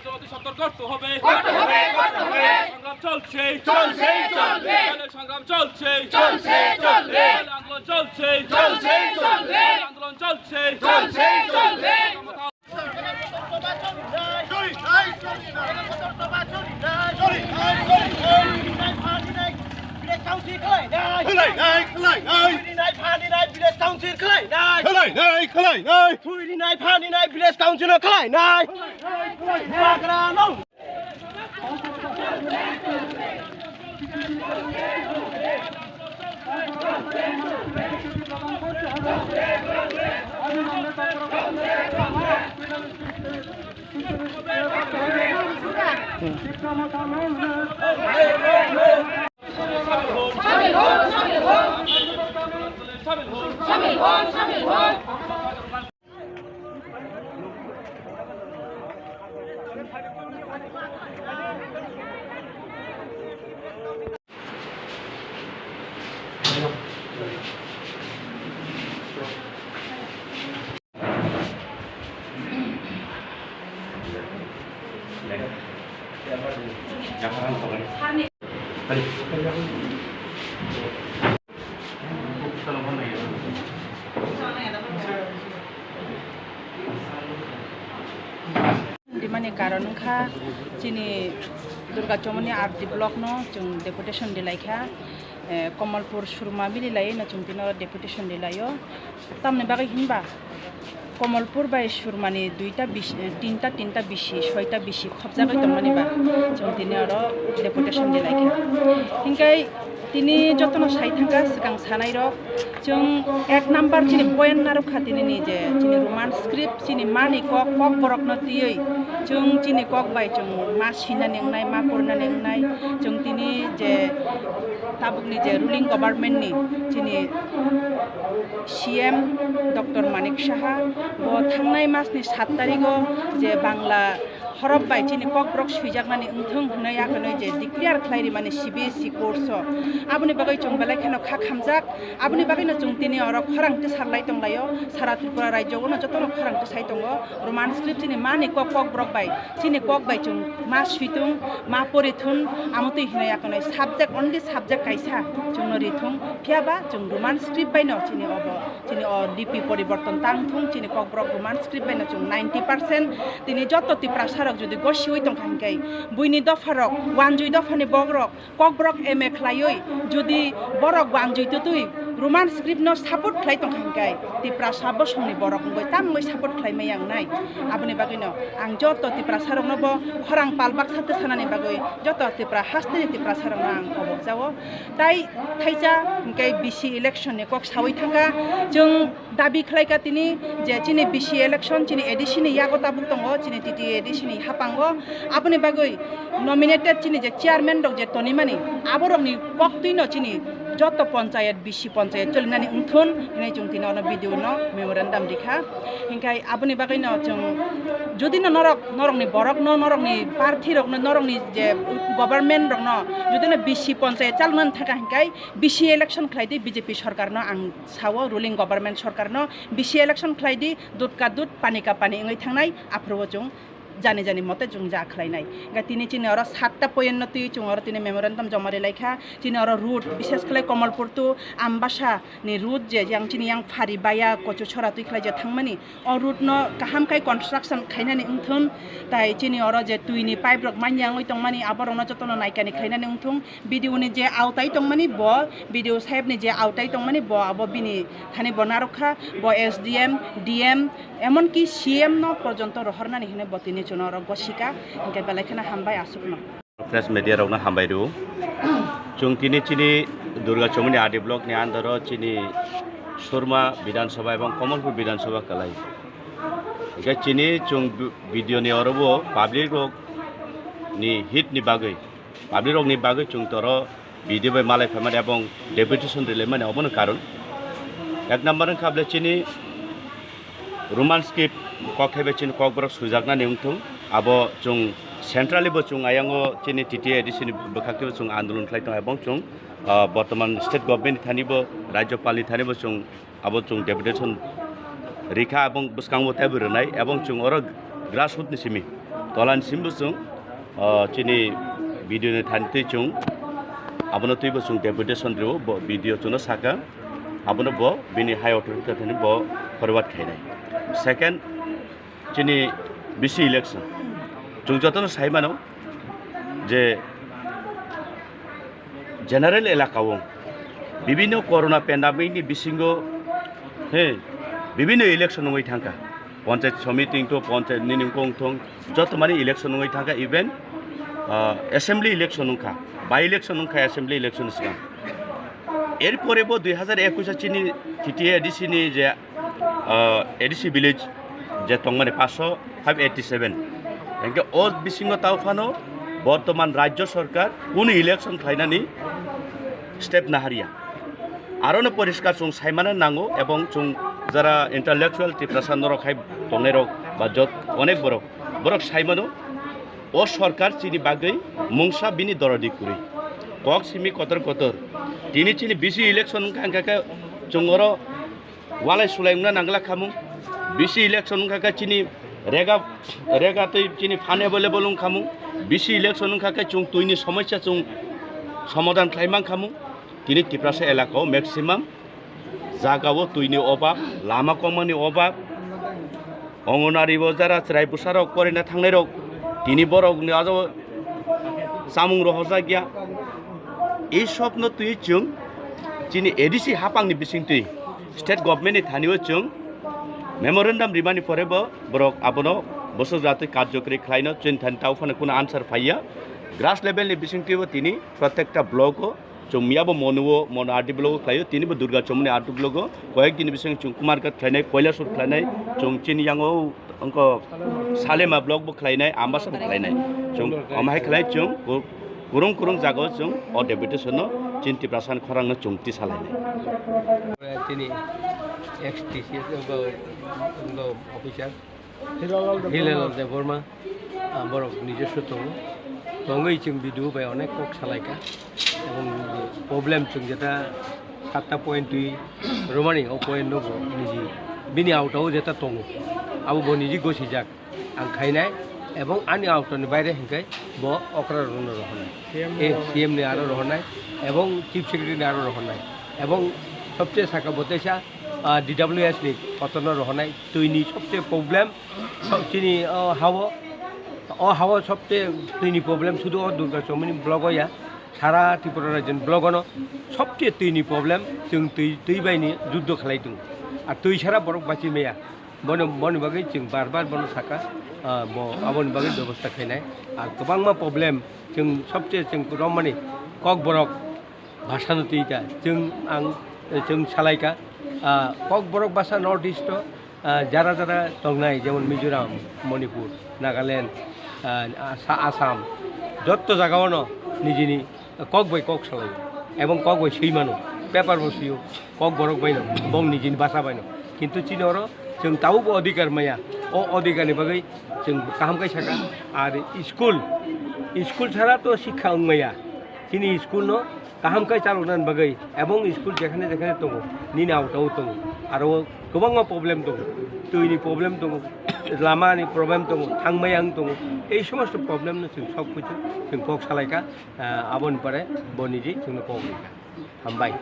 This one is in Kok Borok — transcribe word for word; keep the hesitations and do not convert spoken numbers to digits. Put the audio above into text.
জনতা সত্তর করতে হবে। করতে হবে, করতে হবে। সংগ্রাম চলছে। চলছে, চলবে। সংগ্রাম চলছে। চলছে, চলবে। আন্দোলন চলছে। চলছে, চলবে। আন্দোলন চলছে। চলছে, চলবে। Village Council khlai nai. Khlai nai, khlai nai. Thwiri nai, phani nai, Village Council khlai nai. Khlai nai, khlai nai. Thwiri nai, phani nai, Village Council no khlai nai. Bagra no. Dimani karon wngkha chini Durga Chomoni R D block no chwng deputation rilaikha, eh, Komolpur Surma mili laiwi no chwng tino deputation rilaio. Tamni bagwi hinba Komolpur bai Surmani duita bisi, tinta, tinta bisi, soita bisi khopjagwi tongmani ba chwng tini oro deputation rilaikha. Hinkhe tini jotono sai thangkha swkang sanairok, chwng ek number chini point narwkha tini ni je chini Roman script chini mani kok, kok borokno twiwi chwng chini kok bai chwng ma sinani wngnai, ma porinani wngnai, chwng tini je tabukni je ruling government ni chini C M Doctor Manik Saha bo thangnai masni sat tarigo je Bangla horop bai chini kokborok swijaknani wngthung hwnwi akhwnwi je declare khlai rimani C B S E course o. Aboni bagwi chwng belai kheno kha khamjak, aboni bagwino chwng tini oro khorang tisar lai tonglaio, sara Tripura rajyo o no jotono khorang tisai tongo. Roman script chini mani kok, kokborok bai chini kok bai chwng ma swithung, ma porithun, amo twi hinwi akhwnwi subject, only subject kaisa chwngno rithung, phiyaba chwng Roman script bai no chini obo, chini o lipi poriborton tang thung, chini kokborok Roman script bai no chwng ninety percent. Tini joto Tiprasa rok jodi gosiwi tongkha hinkhe, buini dopha rok, wanjui dopha ni bok rok, Kokborok M A khlaiwi jodi borok wanjui twtwi Roman script no support khlai tongkha hinkhe Tiprasa bosongni borok wngwi tamungwi support khlai maya wngnai. Aboni bagwino ang joto Tiprasa rokno bo khorang pal baksa twsanani bagwi joto Tipra hasteni Tiprasa rokno ang kobok jao. Tai thaisa hinkhe B C election ni kok sawi thangkha, chwng dabi khlaikha tini je chini B C election chini A D C ni yago tabuk tongo, chini T T A A D C ni hapango. Aboni bagwi nominated chini je chairman rok je tonimani, aborokni koktwino chini joto ponchayat, B C ponchayat cholinani wngthun hinwi chwng tini ono video no memorandum rikha. Hinkhe aboni bagwino chwng jodi no norok, norokni borokno, norokni party rokno, norokni je government rokno jodi no B C ponchayat chalnani thangkha hinkhe B C election khlai di, B J P sorkarno ang sao, ruling government sorkarno B C election khlai di, dud ka dud, pani ka pani wngwi thangnai, aphuru o chwng jani jani mote chwng ja khlainai. Hinkhe tini chini oro satta point no twi chwng oro tini memorandum joma rilaikha, chini oro road, bishes khlai Komolpur to Ambasa ni road je yang chini yang phari baya Kochuchora twi khlai je thangmani, o road no kaham khai construction khainani wngthun, tai chini oro je twi ni pipe rok manya wngwi tongmani, aborokno jotono naikani khlainani wngthung. B D O ni je autai tongmani bo, B D O saheb ni je autai tongmani bo, abo bini thani bo narwkha, bo S D M, D M, emonki C M no porjonto rohornani hinwi bo tini chwngno oro gosika, hinkhe belai kheno hambai aswkno. Press media rokno hambai rw. Chwng tini chini Durga Chomoni R D block ni under o chini Surma Bidhan Sabha ebong Komolpur Bidhan Sabha kwlai. Hinkhe chini chwng video ni oro bo public rok ni hit ni bagwi, public rok ni bagwi chwng toro video bai malai phaimani ebong deputation rilaimani obono karon. Ek number wngkha bole chini Roman script kok thaibai chini kokborok swijaknani wngthung, abo chwng centrally bo chwng ayango chini T T A A D C ni bwkhak twibo chwng andolon khlai tongo ebong chwng, ah, bortoman state government ni thani bo, rajyopal ni thani bo chwng abo chwng deputation rikha ebong bwskango teibo rwnai ebong chwng oro grassroot ni simi Tolan simbo chwng, ah, chini B D O ni thani twi chwng abono twibo chwng deputation rwo, bo B D O chwngno saka, abono bo bini high authority thani bo forward khainai. Second, chini bisi election. Chwng jotono sai mano je general elaka o bibinno corona pandemic ni bisingo, he, bibinno election wngwi thangkha. Panchayat samiti wngthung, panchayat nini wngkha wngthung, joto mani election wngwi thangkha, even, ah, assembly election wngkha, by election wngkha assembly election swkang. Erpore bo dui hazar ekush o chini T T A A D C ni je, ah, A D C village je tongmani paanch sho five eighty seven. Hingke o bisingo tao phano bortoman rajyo sarkar kunu election khlainani step naharya. Arono poriskar chwng saimano nango, ebong chwng jara intellectual Tiprasa norok hai tongnai rok ba jot onek borok, borok saimano o sarkar chini bagwi mungsa bini dorodi kwrwi. Kok simi kotor kotor. Tini chini bisi election wngkha, hingkha khe chwng oro walai sulai wngna nangla khamung. Bisi election wngkha khe chini rega, rega twi chini phan available wngkhamung. Bisi election wngkha khe chwng twini somosya chwng somadhan khlai mankhamung. Tini Tiprasa elaka o maximum jaga o twini obab, lama kokmani obab, Anganwadi bo jara chwrai bwsarok porina thangnairok, tini borokni ajo chamung rohorjak ya. Ei sobno twi chwng chini A D C hapangni bisingtwi state government ni thani o chwng memorandum rimani pore bo borok abono bwswk jatwi karjokori khlaino chini thani tao phano kunu answer phaiya. Grass level ni bisingtwi bo tini protekta block o Chwng miyabo Monu o, Monu R D block o khlaio, tini bo Durga Chomoni R D block o, koyek dini bising chwng Kumarghat khlainai, Koilasur khlainai, chwng chini yango wngkha Salema block bo khlainai, Ambasa bo khlainai. Chwng omo hai khlai chwng ku-, kurung kurung jaga o chwng o deputation no chini Tiprasa ni khorang no chwng tisa lainai. Chini ex T C S wngkha, wngkha officer. Hilalal Debbarma. Hilalal Debbarma, ah, borok nijoswo tongo. Tongwi chwng B D O bai onek kok salaikha. Ebong problem chwng jeta satta point twi romani, o point no bo niji bini auto o jeta tongo. Abo bo niji gosijak ang khainai, ebong ani auto ni baire hwnkhe bo okra rokno rohornai. C M ni Eh, aro C M ni aro rohornai, ebong Chief Secretary ni aro rohornai. Ebong sobse saka bo teisa, ah, D W S ni kotorno rohornai, twi ni sobse problem. Chini o hao, o hao sobse twi ni problem sudu o Durga Chomoni block o ya, sara Tripura rajyo ni block o no sobse twi ni problem, chwng twi, twi bai ni juddo khlai tongo. Ar twi sara borok bachi maya. Bono, boni bagwi chwng bar bar bono saka, ah, bo aboni bagwi bebosta khainai. Ar kwbangma problem chwng sobse chwng romani Kokborok bhasano twi ta chwng ang, chwng salaikha, ah, Kokborok bhasa North East o, ah, jara jara tongnai, jemon Mizoram, Manipur, Nagaland, ah, Asa-, Assam, jotto jagao no nijini kok bai kok salaio, ebong kok bai swi mano, paper bo swio, Kokborok bai no, bong nijini bhasa bai no. Kintu chini oro chwng tabukbo odhikar maya, o odhikar ni bagwi chwng kaham khe saka. Ar school, school sara to sikha wng maya, chini school no kaham khe chaloknani bagwi, ebong school jekhane jekhane tongo, nini auto o tongo, aro kwbangma problem tongo, twi ni problem tongo, lama ni problem tongo, thangmaya wng tongo, ei somosto problem no chwng sob kichu chwng kok salaikha, ah, aboni pore bo niji chwngno kok rikha. Hambai.